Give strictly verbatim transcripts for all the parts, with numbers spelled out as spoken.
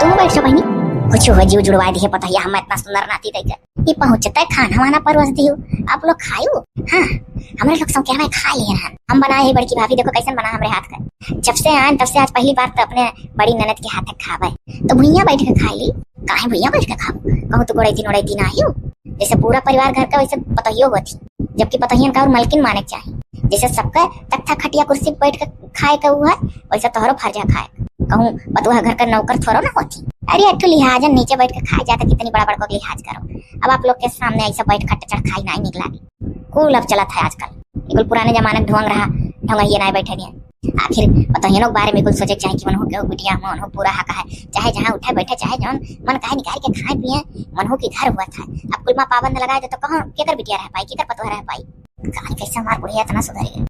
तू बैठ जा बहिनी, कुछ हो जीव जुड़वा दिहे पतोहिया, हम इतना सुंदर नाती देके। ई पहुँचते खाना वाना परोस दियो, आप लोग खायू। हाँ, हमरे लोग सब क्या खा लिए रहन। हम बनाए है बड़की भाभी, देखो कैसन बना हमरे हाथ का। जब से आन तब से आज पहली बार तो अपने बड़ी ननद के हाथ खावे। तो भुइयां बैठ के खा ली। काहे भुइयां बैठ के खाओ? कहूँ तो गोड़ैती नोड़ैती ना आयु। जैसे पूरा परिवार घर का वैसे पतोहियो होती, जबकि पतोहियन का और मलकिन माने के चाही। जैसे सबका तख्ता खटिया कुर्सी पे बैठ के खाए के हुआ है, वैसे तोहरो फर्ज है खाए। कहूँ पतोह घर का नौकर थोड़ो ना होती। अरे अट्ठू लिहाजन नीचे बैठ के खाए जाता, कितनी बड़ा बड़को के लिहाज करो। अब आप लोग के सामने ऐसा बैठ खट चढ़ खाई ना निक लागी। कुल अब चलत है आजकल, ये कुल पुराने जमाने के ढोंग रहा, ढोंग ये ना बैठे दिए। आखिर पतोहियनों के बारे में कुल सोचे के चाही कि मनहू के बिटिया हुआ, मनहू पूरा हक है, चाहे जहाँ उठे बैठे, चाहे जौन मन कहे निकाल के खाए पिए, मनहू के घर हुआ था। अब कुल माँ पाबंद लगाए दे तो कहाँ केकर बिटिया रह पाई, केकर पतोह रह पाई? कहानी कैसे हमार बुढ़िया इतना सुधर गई।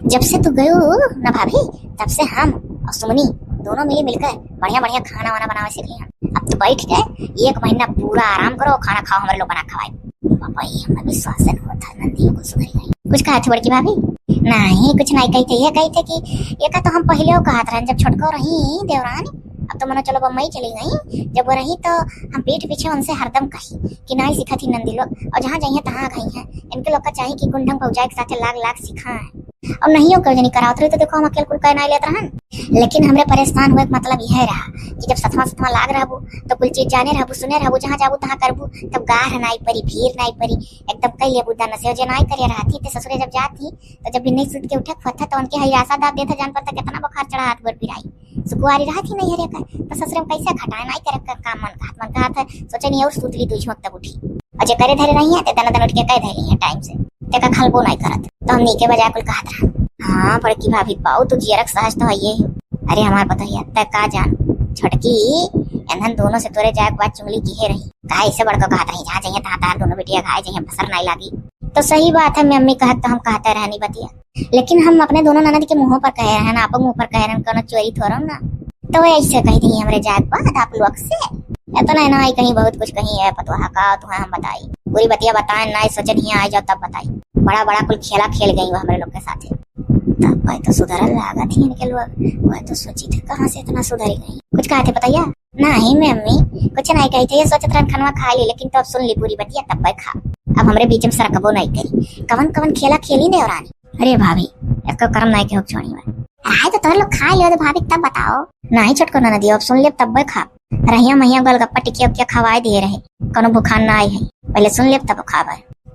जब से तू गयो ना भाभी, तब से हम और सुमनी दोनों मिली मिलकर बढ़िया बढ़िया खाना वाना बनावे सीख लिया। अब तो बैठ के एक महीना पूरा आराम करो, खाना खाओ, हमारे लोग बना खवाए। बाबा, ये हमें विश्वास नहीं होता, नंदी कुल सुधर गई। कुछ कहा थी बड़की भाभी? नहीं, कुछ नहीं कही थे। ये कही थे कि ये का तो हम पहले वो कहत रहन, जब छोटको रही देवरान, अब तो मनो चलो बम्बई चली गई, जब वो रही तो हम पीठ पीछे उनसे हरदम कही कि नहीं सीखा थी नंदी लोग, और जहाँ जाइए तहाँ गई हैं। इनके लोग का चाहिए कि गुंडम भौजाई के साथ लाग लाग सीखा है। और नहीं हो कहीं करावत रही तो देखो हम अकेल कुल कह नहीं लेत रहन। लेकिन हमरे परेशान हुए के मतलब यह रहा कि जब सतवा सतवा लाग रहबू तो कुल चीज जाने रहबू, सुने रहबू, जहाँ जाबू तहाँ करबू, तब गार नाई परी, भीड़ नाई परी, एकदम कई लेबू दन से। जे नाई करे रहती ते ससुरे जब जाती तो जब भी नहीं सूत के उठे के होता तो उनके हई रासा दाब देता, जान पड़ता कितना बुखार चढ़ा, हाथ गोड़ पिराई। सुकुआरी रहत ही नहीं हरे का, तो ससुरे में कैसे घटाए, नाई करे का काम मन कहत, मन कहत है, सोचे नहीं और सूत ली दुई झोंक तब उठी। और जे करे धरे रही है, ते दना दन उठ के कह धरी है टाइम से, ते का खलबो नहीं करत। तो हम नीके बजाय कुल कहत रहा, हाँ बड़की भाभी, पाऊ तू जियरक सहज तो है ये। अरे हमार पतोहिया, ते का जान छोटकी, एनहन दोनों से तोरे जाए के बाद चुंगली किहे रही। काहे ऐसे बड़को कहत रही, जहाँ जाइए तहाँ तार दोनों बिटिया खाए जाइए, बसर नहीं लागी। तो सही बात है, मम्मी कहत तो हम कहते रहनी बतिया, लेकिन हम अपने दोनों ननद के मुंहों पर कहे रहन, आप मुंह पर कहे रहन, कोनो चोरी थोड़ो ना। तो वो ऐसे कह दी हमरे जात पात आप लोग से। इतना है ना, आई कहीं बहुत कुछ कहीं है, पतोहा का तुम्हें हम बताई, पूरी बतिया बताए ना, सोचे नहीं आए जाओ तब बताई। बड़ा बड़ा कुल खेला खेल गई वो हमरे लोग के साथे। तब भाई तो सुधरल लागत ही इनके लोग, वह तो सोची थे कहाँ से इतना सुधर गई। कुछ कहा थे पतोहिया? नहीं मम्मी, कुछ नहीं कही थे, ये सोचत रहन खनवा खा ली, लेकिन तो अब सुन ली पूरी बतिया, तब भाई खा। अब हमरे बीच में सरकबो नहीं करी। कवन कवन खेला खेली देवरानी? अरे भाभी, इसका कर्म नहीं के हो छोड़ी में। आए तो तोहर लोग खा लियो तो भाभी तब बताओ। नहीं छोटको ननदियो, अब सुन ले तब खाब। रहिया महिया गोलगप्पा टिकिया उकिया खवाए दिए रहे, कोनो भुखान ना आई है। पहले सुन ले तब खाब।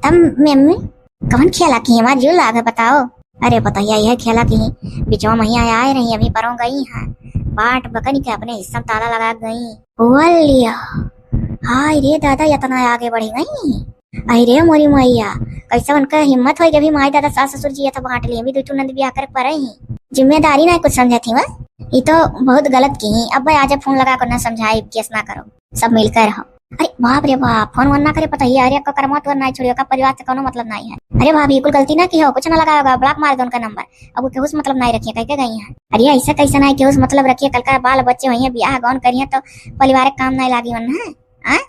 तब मम्मी, कवन खेला की हमार जीव लाग है बताओ? अरे पतोहिया, यह खेला की बिचवा महिया आए रही, अभी परों गई हैं, बाट बकन के अपने हिस्सा में ताला लगा गई। बोल लिया, हाय रे दादा, इतना आगे बढ़ गई। आई रे मोरी मैया, कैसे उनका हिम्मत होई कि अभी माई दादा सास ससुर जी ये तो बांट लिए, अभी दू ठो नंद बियाह करे पड़े ही। जिम्मेदारी ना कुछ समझत ही वह। ये तो बहुत गलत की ही। अब भाई आजा फोन लगा कर ना समझाई, केस ना करो, सब मिलकर रहो। अरे बाप रे बाप, फोन वोन ना करे पतोहिया, अरे का करमत वर ना छोड़ियो, का परिवार से कोनो मतलब नहीं है। अरे भाभी, कुल गलती ना की हो, कुछ ना लगाया होगा, ब्लॉक मार दो उनका नंबर। अब वो केहू से मतलब नहीं रखिए, कह के गई हैं। अरे ऐसा कैसे नहीं केहू से मतलब रखिए, कल का बाल बच्चे हुई हैं, बियाह गौन करिए तो पारिवारिक काम नहीं लागी वरना है। हाँ?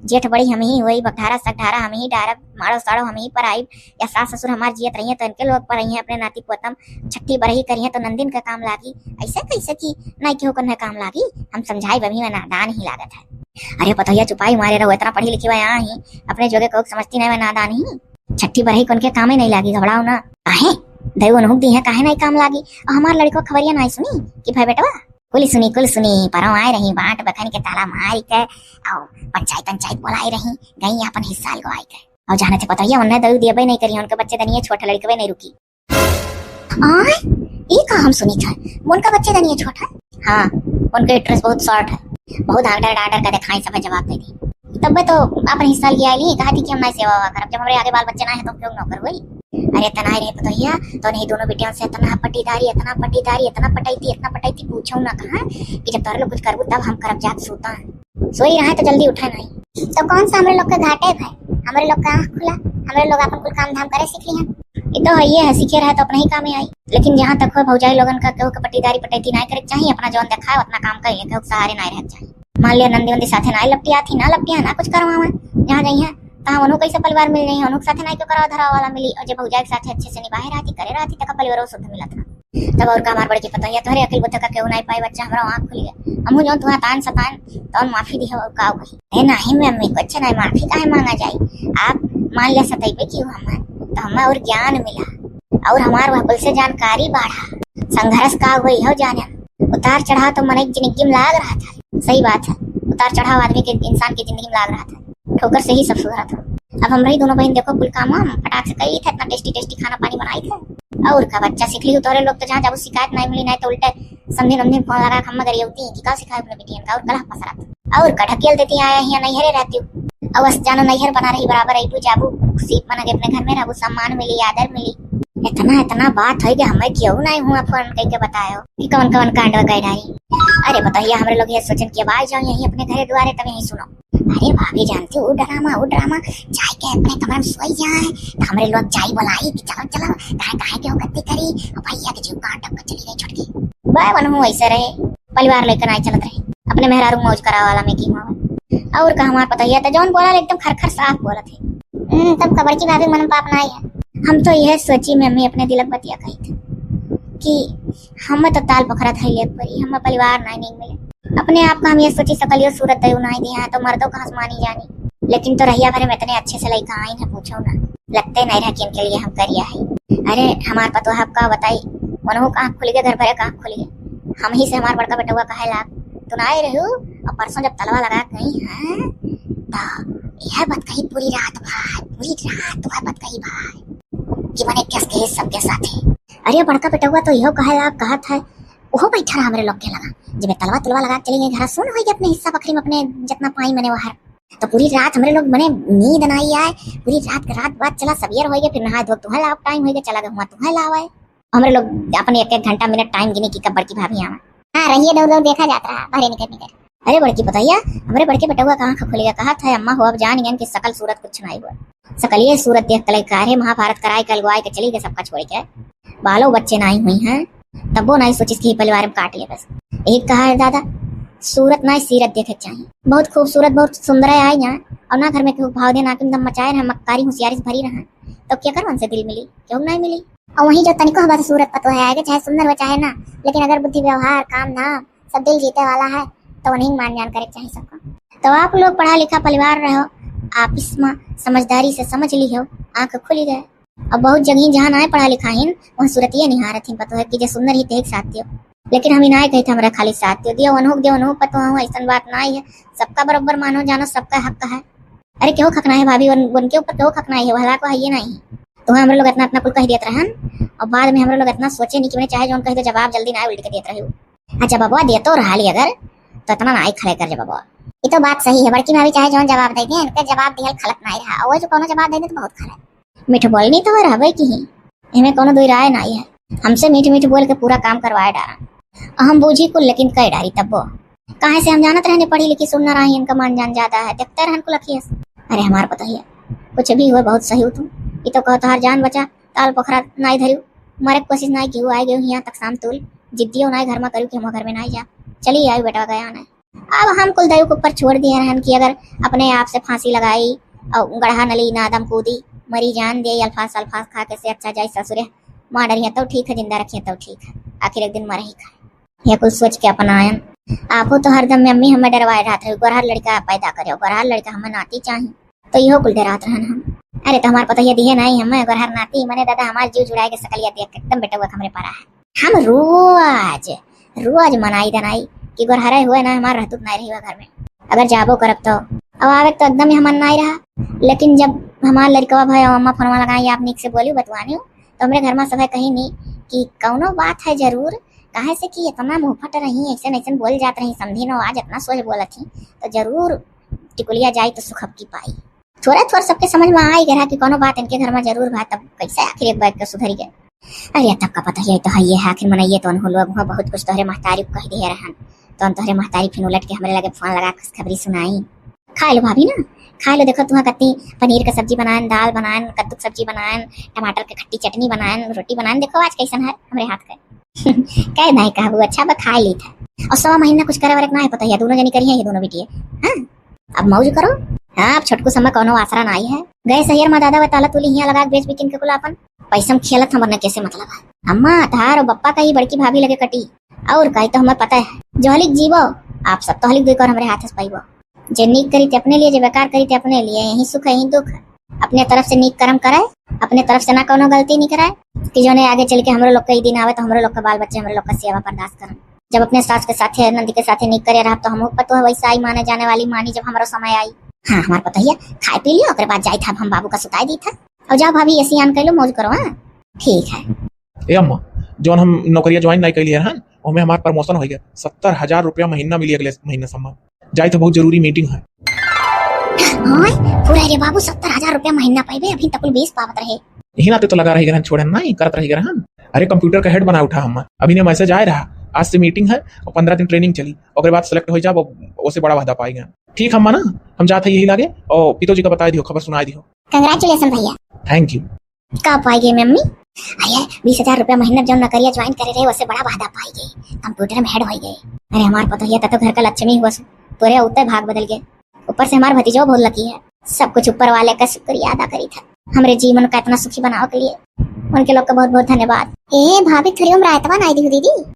जेठ बड़ी हम ही होई, बगधारा सगधारा हम ही डारब, माड़ो साड़ो हम ही पर आइब, या सास ससुर हमार जियत रहिए तो इनके लोग पर रहिए, अपने नाती पोतम छठी बरही करिए तो नंदिन का काम लागी। ऐसे कैसे कि नहीं केहू कन्हे काम लागी? हम समझाई बभी में नादान ही लागत है। अरे पतोहिया चुपाई मारे रहो, इतना पढ़ी लिखी हुआ यहाँ ही, अपने जोगे को समझती नहीं मैं नादान ही। छठी बरही कौन के कामे नहीं लागी, घबराओ ना। काहे? दई उन्हों दी है, काहे नहीं काम लागी? और हमार लड़को खबरिया नहीं सुनी कि भाई बेटवा कुल सुनी, कुल सुनी, परौं आए रही, बांट बखन के ताला मार के, और पंचायत, पंचायत बोलाए रही, गई अपन हिस्सा लगवाए के। और जाने थे पतोहिया, उन्हें दऊ दियबे नहीं करी, उनके बच्चे दनिये छोट, लड़कवे नहीं रुकी। आय, ई का हम सुनी था, उनका बच्चे दनिये छोट है? हाँ, उनके ड्रेस बहुत शॉर्ट है, बहुत आर्डर, आर्डर का दिखाई, सब जवाब दे दी। तब तो अपन हिस्सा लिया ली, कहा थी कि हम नहीं सेवा हुआ करब, जब हमारे आगे बाल बच्चे ना है तो हम क्यों नौकर हुई? अरे इतना ही रहे पतोहिया, तो नहीं दोनों बेटियों से इतना पटीदारी, इतना पटीदारी, इतना पटैती, इतना पटैती, पूछो ना कहाँ कि जब तोहरे लोग कुछ करबू तब हम करब जाके सूता। सोई रहे तो जल्दी उठा नहीं। तो कौन सा हमरे लोग के घाटे भाई, हमरे लोग का आँख खुला, हमरे लोग अपन कुल काम धाम करे सीख लिया। ये तो है, ये है, सीखे रहे तो अपने ही काम में आई। लेकिन जहाँ तक हो भौजाई लोगन का केहू के पटीदारी पटैती नहीं करे के चाहिए, अपना जौन देखाए उतना काम कर ले, केहू के सहारे नहीं रहे के चाहिए। मान लिया नंदी वंदी साथे ना लपटिया थी, ना लपटिया, ना कुछ करवावा, जहाँ जाइए तहाँ उन्हों कैसे परिवार मिल जाइए, उन्हों के साथे ना क्यों करावा धरावा वाला मिली, और जब भौजाई के साथे अच्छे से निभाए रहती, करे रहती, तक परिवारों शुद्ध मिलत ना। तब और का हमार बड़की पतोहिया, तोहरे अकिल बुद्धि का केहू नाई पाई बच्चा, हमरा आँख खुल गया। हमहू जौन तुहा तान सतान तौन माफी दिहे और का कही। ए नाही मम्मी, कुछ नाई, माफी काहे मांगा जाई? आप मान लिया सतैबे की हमें, तो हमें और ज्ञान मिला और हमार वह कुल से जानकारी बढ़ा। संघर्ष का हुई हो जाने, उतार चढ़ाव तो मनई जिंदगी में लाग रहा था। सही बात है, उतार चढ़ाव आदमी के, इंसान की जिंदगी में लाग रहा था। ठोकर से ही सब सुधरा था। अब हम रही दोनों बहन, देखो कुल काम हम फटाक से करी था, इतना टेस्टी टेस्टी खाना पानी बनाई था। और का बच्चा सीख ली हो, तोहरे लोग तो जहाँ जाबू शिकायत नहीं मिली, नहीं तो उल्टे समझी नमझी फोन लगा के हम गरियौती कि का सिखाए अपने बिटियन का, और कलह पसरत। और का ढकेल देती आया हियाँ नैहरे रहती हूँ। अब बस जानो नैहर बना रही बराबर, अइबू जाबू सीप बना के अपने घर में रहबू, सम्मान मिली, आदर मिली। इतना, इतना बात है कि हमें क्यों नहीं हुआ फोन करके बतायो कि कौन कौन कांड कह डारी। अरे बताइए, हमरे लोग ये सोचन कि अब आ जाओ यहीं अपने घरे दुआरे, तब यहीं सुनो। अरे भाभी जानती हो, वो ड्रामा, वो ड्रामा, जाए के अपने कमरे में सोई जाए, तो हमरे लोग जाई बोलाई कि चलो, चलो, काहे, काहे के हो गलती करी, और भैया के जीव काट के चली गई छोटकी। बाय मन हूँ ऐसे रहे, परिवार लेकर नहीं चलत रहे, अपने मेहरारू मौज करा वाला में की हुआ। और का हमार पतोहिया तो जौन बोला एकदम खर खर साफ बोलत है। हम्म, तब का बड़की भाभी मन में पाप ना आई है। हम तो यह सोची मम्मी अपने दिलक बतिया कही थी कि हम तो ताल पोखरा धैले परी, हम परिवार नहीं, नहीं मिले। अपने आप का हम ये सोची सकलियो सूरत दयु नाई दिया है, तो मर्दों का हंस मानी जानी। लेकिन तो रहिया भरे में इतने अच्छे से लइका आइन है, पूछो ना। लगते नहीं रहा कि इनके लिए हम करिया है। अरे हमार पतोह अब का बताई, उनहु का आँख खुल गया, घर भरे का आँख खुल गया। हम ही से हमार बड़का बेटवा कहे लाग, तू ना आए रहू, और परसों जब तलवा लगा गई हैं, तो यह बात कही पूरी रात भर, पूरी रात वह बात कही भाई, कि मने कस के सबके साथ है। अरे बड़का बेटवा तो यहो कहे लाग कहत है, ओहो बैठा रहा हमरे लोग के लगा। जब तलवा तुलवा लगा के चली गई घर, सुन होई गई अपने हिस्सा बखरी में, अपने जितना पाई मने वहर। तो पूरी रात हमरे लोग मने नींद ना आई आए, पूरी रात के रात बात चला, सवेर होई गए, फिर नहाए धो तुहे लाओ, टाइम होई गए, चला गए हुआ तुहे लाओ आए। हमरे लोग अपने एक एक घंटा मिनट टाइम गिने कि कब बड़की भाभी आवे। हाँ, रहिए दौड़ दौड़ देखा जात रहा, बाहरे निकल निकल। अरे बड़की पतोहिया, हमरे बड़के बेटवा कहाँ का खुलेगा, कहा था अम्मा हो, अब जान गए कि सकल सूरत कुछ नहीं हुआ। सकलिए सूरत देख कले का रे महाभारत कराए कल गुआए के चली गए सबका छोड़ के। बालो बच्चे नाई हुई हैं, तब्बो नाई सोचिस कि परिवार में काट ले बस। एक कहा है दादा, सूरत नाई सीरत देखे के चाहिए। बहुत खूबसूरत, बहुत सुंदर है आई यहाँ, और ना घर में केहू भाव दे, ना कि दम मचाए रहे, मक्कारी होशियारी से भरी रहे। तो क्या कर मन से दिल मिली, क्यों नाई मिली? और वहीं जो तनिको हवा से सूरत पतो है आएगा, चाहे सुंदर हो चाहे ना, लेकिन अगर बुद्धि व्यवहार काम धाम सब दिल जीते वाला है, तो उन्हीं मान जान करे के चाहिए सबको। तो आप लोग पढ़ा लिखा परिवार रहो, आपस में समझदारी से समझ ली हो, आँख खुली गए। अब बहुत जगह जहाँ नाय पढ़ा लिखा हिन, वहाँ सूरतिये निहारत हिन, पतो है कि जे सुंदर ही तेहक साथ दियो। लेकिन हम ही नाय कही थे हमरा खाली साथ दियो, दियो वनहुक दियो वनहुक पतो हूँ, ऐसन बात नाय है। सबका बरोबर मानो जानो, सबका हक है। अरे केहू खकना है भाभी, वन, वन के ऊपर केहू खकना है, वहला को है ये नहीं। तो हमरे लोग इतना इतना कुल कह देत रहन, और बाद में हमरे लोग इतना सोचे नहीं कि मैंने चाहे जौन कह दे जवाब जल्दी ना उल्ट के देत रहे। अच्छा बबुआ देतो रहा ली अगर, तो इतना ना आई खले कर जब बबुआ। ये तो बात सही है, बड़की भाभी चाहे जौन जवाब दे दे, इनका जवाब दिहल खलत ना रहा, और वो जो कोनो जवाब दे दे तो बहुत खलत। मीठ बोलनी तो रहबे की ही, इनमें कोनो दुई राय ना है। हमसे मीठ मीठ बोल के पूरा काम करवाए डारा। और हम बूझी कुल लेकिन कह डारी तब्बो। काहे से हम जानत रहने पढ़ी लिखी सुनना रही, इनका मान जान ज्यादा है, देखते रहन कुल अखियस। अरे हमार पतोहिया, कुछ भी हुए बहुत सही हो तुम। ये तो कहो तोहार जान बचा, ताल पोखरा नाई धरियो, मरे के कोशिश नाई कियो, आए गयो यहाँ तक शाम तुल, जिद्दियो नाई घर में करियो कि हम घर में नाई जा। चली आई बेटा गया ना। अब हम कुल दयु के ऊपर छोड़ दिए रहन कि अगर अपने आप से फांसी लगाई और गढ़ा नली नादम कूदी, मरी जान दे अल्फास अल्फास खा के से अच्छा जाए ससुरे, मार डरिया तो ठीक है, जिंदा रखिए तो ठीक है, आखिर एक दिन मर ही खाए। ये कुल सोच के अपनायन। आपो तो हरदम मम्मी हमें डरवाए रहत रहे, गोरहर लड़का पैदा करे, गोरहर लड़का हमें नाती चाही, तो इहो कुल डरात रहन हम। अरे तो हमार पतोहिया दिहे नहीं हमें गोरहर नाती, मने दादा हमार जीव जुड़ाए के सकलिया देख के एकदम बेटवा हमरे परा है। हम रोज, रोज मनाई दनाई कि गोरहरे हुए ना हमार रहतुत नहीं रही घर में। अगर जाबो करब तो अब आवे तो एकदम ही हमार नाई रहा, लेकिन जब हमार लड़कवा भाई अम्मा फोनवा लगाई, आप निक से बोलियो बतवानियो, तो हमरे घर में सभे कही नहीं कि कौनो बात है जरूर, काहे से कि इतना मुंहफट रही, ऐसे ऐसे बोल जात रही, समझी न आज इतना सोच बोलत ही, तो जरूर टिकुलिया जाई तो सुख अब की पाई। थोड़ा थोड़ा सबके समझ में आई गया कि कोनो बात इनके घर में जरूर बा, तब कैसे आखिर एक बार के सुधरी गए। अरे तब का पता ही तो है ये है, आखिर मनइये तो उन्हों लोग हुआ बहुत कुछ तोहरे महतारी को कह दिए रहन, तो तोहरे महतारी फिर उलट के हमरे लगे फोन लगा खुशखबरी सुनाई। खा लो भाभी ना, खा लो, देखो तुहा कत्ती पनीर का सब्जी बनायन, दाल बनायन, कद्दू की सब्जी बनायन, टमाटर के खट्टी चटनी बनायन, रोटी बनायन, देखो आज कैसन है हमरे हाथ के। कह नहीं कहबू, अच्छा बा खा ली था। और सवा महीना कुछ करे वरक ना है पता है, दोनों जनी करी है ये दोनों बेटिए। हाँ, अब मौज करो। हाँ, अब छोटकू सम्मा कौनो आसरा नाई है। गए सहियर मा दादा बताला तूली हियाँ लगा के बेच बिकिन के कुल आपन पैसा में खेलत, हमर न कैसे मतलब है। अम्मा, तहार और बप्पा का ही बड़की भाभी लगे कटी, और कही तो हमें पता है। जो हलिक जीवो, आप सब तो हलिक दुई कर हमरे हाथ से पाइबो। जे नीक करी ते अपने लिए, जे बेकार करी ते अपने लिए, यही सुख है, यही दुख है। अपने तरफ से नीक कर्म करे, अपने तरफ से ना कौनो गलती नहीं करे, कि जोने आगे चल के हमरो लोग के ई दिन आवे तो हमरो लोग के बाल बच्चे हमरो लोग के सेवा बर्दाश्त करन। जब अपने सास के साथे, नंदी के साथे नीक करे रहब तो हमहू पतोह वैसा आई माने जाने वाली मानी जब हमरो समय आई। हाँ, हमार पतोहिया खाए पी लियो, ओकरे बाद जाई था हम बाबू का सुताई दी था। और जाओ भाभी, ऐसी आन कैलो, मौज करो। हाँ, ठीक है। ए अम्मा, जौन हम नौकरिया ज्वाइन नहीं कैली है हन, ओमे हमार प्रमोशन हो गया, सत्तर हजार रुपया महीना मिली अगले महीना सम्मा। जाई तो बहुत जरूरी मीटिंग है। हाँ, पूरा रे बाबू, सत्तर हजार रुपया महीना पाइबे, अभी तक बीस पावत रहे। यही नाते तो लगा रही ग्रहण छोड़न ना, करत रही ग्रहण। अरे, कंप्यूटर का हेड बना उठा हम, अभी ने मैसेज आए रहा, आज से मीटिंग है और पंद्रह दिन ट्रेनिंग चली, ओकरे बाद सेलेक्ट हो जाब, ओसे बड़ा वादा पाएगा। ठीक हम ना, हम जाते यही लागे और पितो जी का बता दियो, खबर सुना दियो। कंग्रेचुलेशन भैया। थैंक यू। का पाई गई मम्मी? अरे, बीस हजार रुपया महीना जौन नौकरिया ज्वाइन करे रहे, ओसे बड़ा वादा पाई गई, कंप्यूटर में हेड हो गई। अरे, हमार पतोहिया तो घर का लक्ष्मी हुआ सु, तोरे उतने भाग बदल गए। ऊपर से हमार भतीजो बहुत लकी है, सब कुछ ऊपर वाले का शुक्रिया अदा करी था, हमरे जीवन का इतना सुखी बनावे के लिए, उनके लोग का बहुत बहुत धन्यवाद। ए भाभी, थोड़ी हम रायतवा नाई दी दीदी।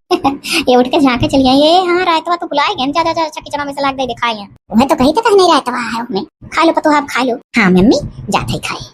ये उठ के झांके चली आई। ए हाँ, रायतवा तो भुलाए गए, जा जा जा, अच्छा किचन में से लाग दे, दिखाए हैं। वह तो कही तो कहने रायतवा है, उसमें खा लो पतोह, आप खा लो। हाँ मम्मी, जाते ही खाए।